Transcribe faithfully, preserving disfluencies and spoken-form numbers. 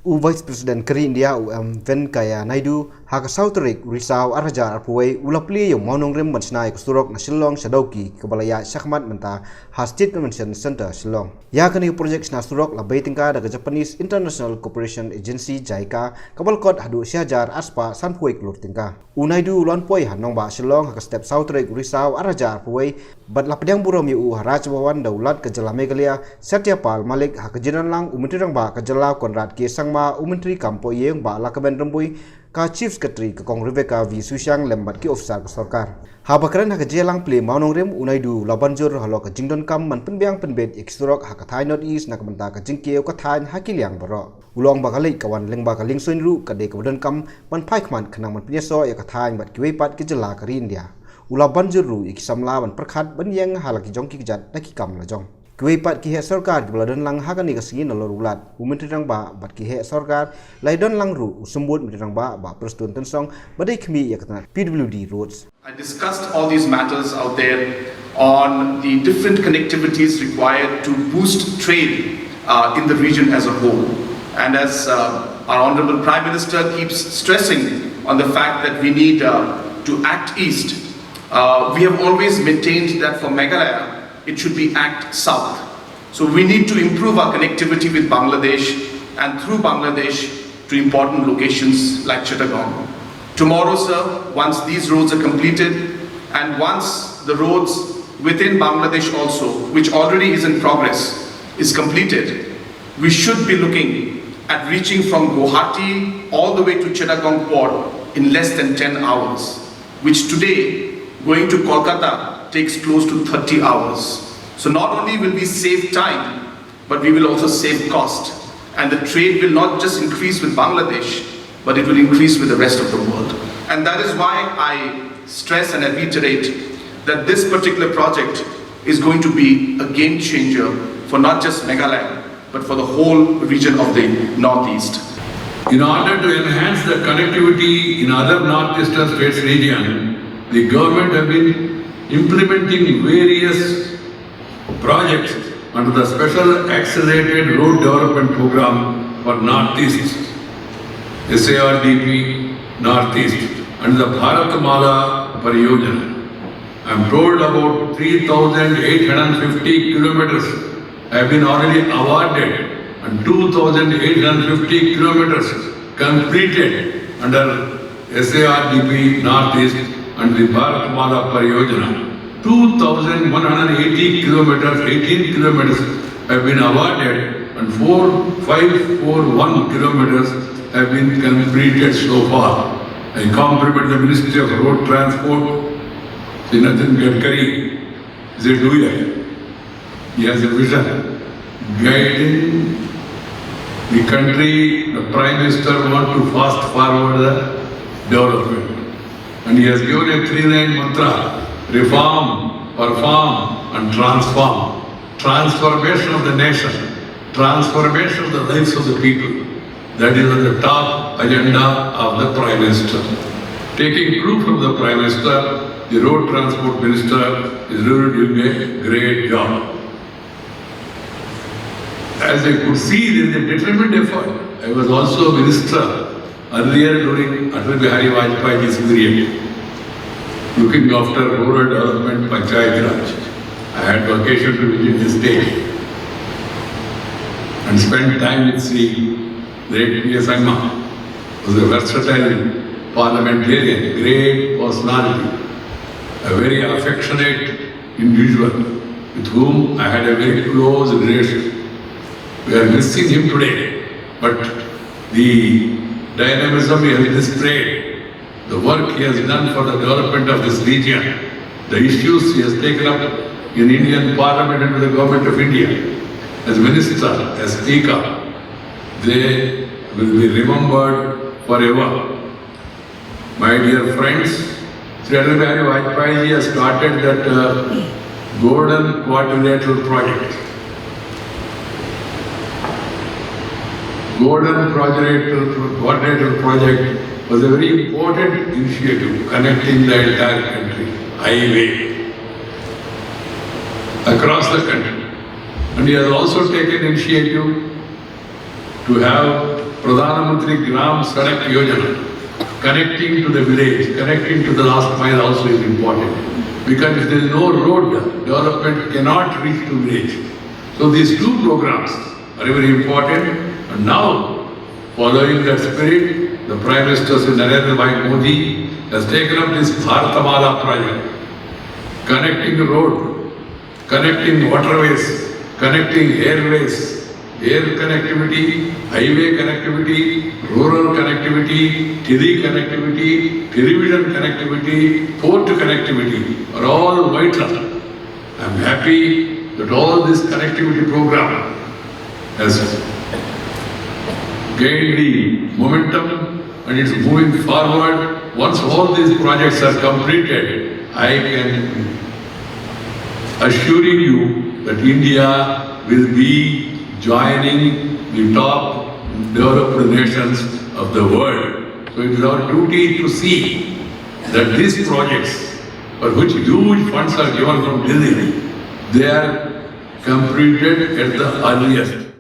U Vice President ka ri India u M Venkaiah Naidu ha ka saw tarik u Risaw ar hajar arphew wei u la plie ïa u mawnongrim ban shna ïa ka surok na Shillong sha Dawki kaba la ïaid shakhmat mynta ha State Convention Centre Shillong. Ïa kane ka projek shna surok la bei tyngka da ka Japanese International Cooperation Agency, JICA, kaba la kot haduh shi hajar ar spah sanphew wei klur tyngka. U Naidu u la wan poi ha nongbah Shillong ha ka step saw tarik u Risaw ar hajar arphew wei bad la pdiang burom ïa u ha Raj Bhavan da u Lat ka jylla Meghalaya Satya Pal Malik, ha ka jingdonlang u Myntri Rangbah ka jylla Conrad K Sangma, u Myntri kam poh ïing Bah Lahkmen Rymbui, ka Chief Secretary ka Kong Rebecca V Shusiang lem bad ki officer ka sorkar. Haba kren ha ka jingïalang plie mawnongrim, u Naidu u la ban jur halor ka jingdonkam ban pynbiang pynbit ïa ki surok ha ka thaiñ North East na ka bynta ka jingkiew ka thaiñ ha ki liang baroh. U la ong ba ka leit ka wan lyngba ka liengsuiñ ruh ka dei kaba donkam ban phai khmat khnang ban pynïasoh ïa ka thaiñ bad kiwei pat ki jylla ka ri India. U la ban jur ruh ïa ki samla ban pyrkhat ban ïeng ha la ki jong ki kjat na ki kam la jong. Kiwei pat ki heh sorkar kiba la donlang ha kane ka sngi nalor u Lat, u Myntri Rangbah bad ki heh sorkar, la ïadonlang ruh u Symbud Myntri Rangbah Bah Prestone Tynsong ba dei khmih ïa ka tnat P W D Roads. I discussed all these matters out there on the different connectivities required to boost trade uh, in the region as a whole. And as uh, our Honorable Prime Minister keeps stressing on the fact that we need uh, to act east, uh, we have always maintained that for Meghalaya, it should be act south. So we need to improve our connectivity with Bangladesh and through Bangladesh to important locations like Chittagong. Tomorrow, sir, once these roads are completed and once the roads within Bangladesh also, which already is in progress, is completed, we should be looking at reaching from Guwahati all the way to Chittagong port in less than ten hours, which today, going to Kolkata, takes close to thirty hours. So not only will we save time, but we will also save cost. And the trade will not just increase with Bangladesh, but it will increase with the rest of the world. And that is why I stress and I reiterate that this particular project is going to be a game changer for not just Meghalaya, but for the whole region of the Northeast. In order to enhance the connectivity in other northeastern states region, the government have been implementing various projects under the Special Accelerated Road Development Program for Northeast, S A R D P Northeast, and the Bharat Mala Pariyojana. I'm told about three thousand eight hundred fifty kilometers have been already awarded and two thousand eight hundred fifty kilometers completed under S A R D P Northeast and the Bharat Mala Pariyojana. Two thousand one hundred eighty kilometers, eighteen kilometers have been awarded and four five four one kilometers have been completed so far. I compliment the Ministry of Road Transport, Shri Nitin Gadkari, is a doer. He has a vision. Guiding the country, the Prime Minister want to fast forward the development. And he has given a three-line mantra, reform, perform, and transform. Transformation of the nation, transformation of the lives of the people. That is on the top agenda of the Prime Minister. Taking cue from the Prime Minister, the Road Transport Minister is really doing a great job. As I could see, there is a determined effort. I was also a minister earlier during Atal Bihari Vajpayee's period, looking after rural development, Panchayati Raj. I had the occasion to visit the state and spend time with Shri Late P A Sangma, was a versatile parliamentarian, great personality, a very affectionate individual with whom I had a very close relationship. We are missing him today, but the dynamism he has displayed, the work he has done for the development of this region, the issues he has taken up in Indian Parliament and with the Government of India, as Minister, as Speaker, they will be remembered forever. My dear friends, Shri Atal Bihari Vajpayee ji has started that uh, Golden Quadrilateral Project. Golden Quadrilateral, Quadrilateral Project was a very important initiative connecting the entire country, highway, across the country. And he has also taken initiative to have Pradhan Mantri Gram Sadak Yojana, connecting to the village, connecting to the last mile also is important. Because if there is no road, development cannot reach to village. So these two programs are very important. And now, following that spirit, the Prime Minister Shri Narendra Bhai Modi has taken up this Bharatmala project, connecting the road, connecting waterways, connecting airways, air connectivity, highway connectivity, rural connectivity, tele connectivity, television connectivity, port connectivity are all vital. I'm happy that all this connectivity program has gained the momentum and it's moving forward. Once all these projects are completed, I can assuring you that India will be joining the top developed nations of the world. So it is our duty to see that these projects, for which huge funds are given from Delhi, they are completed at the earliest.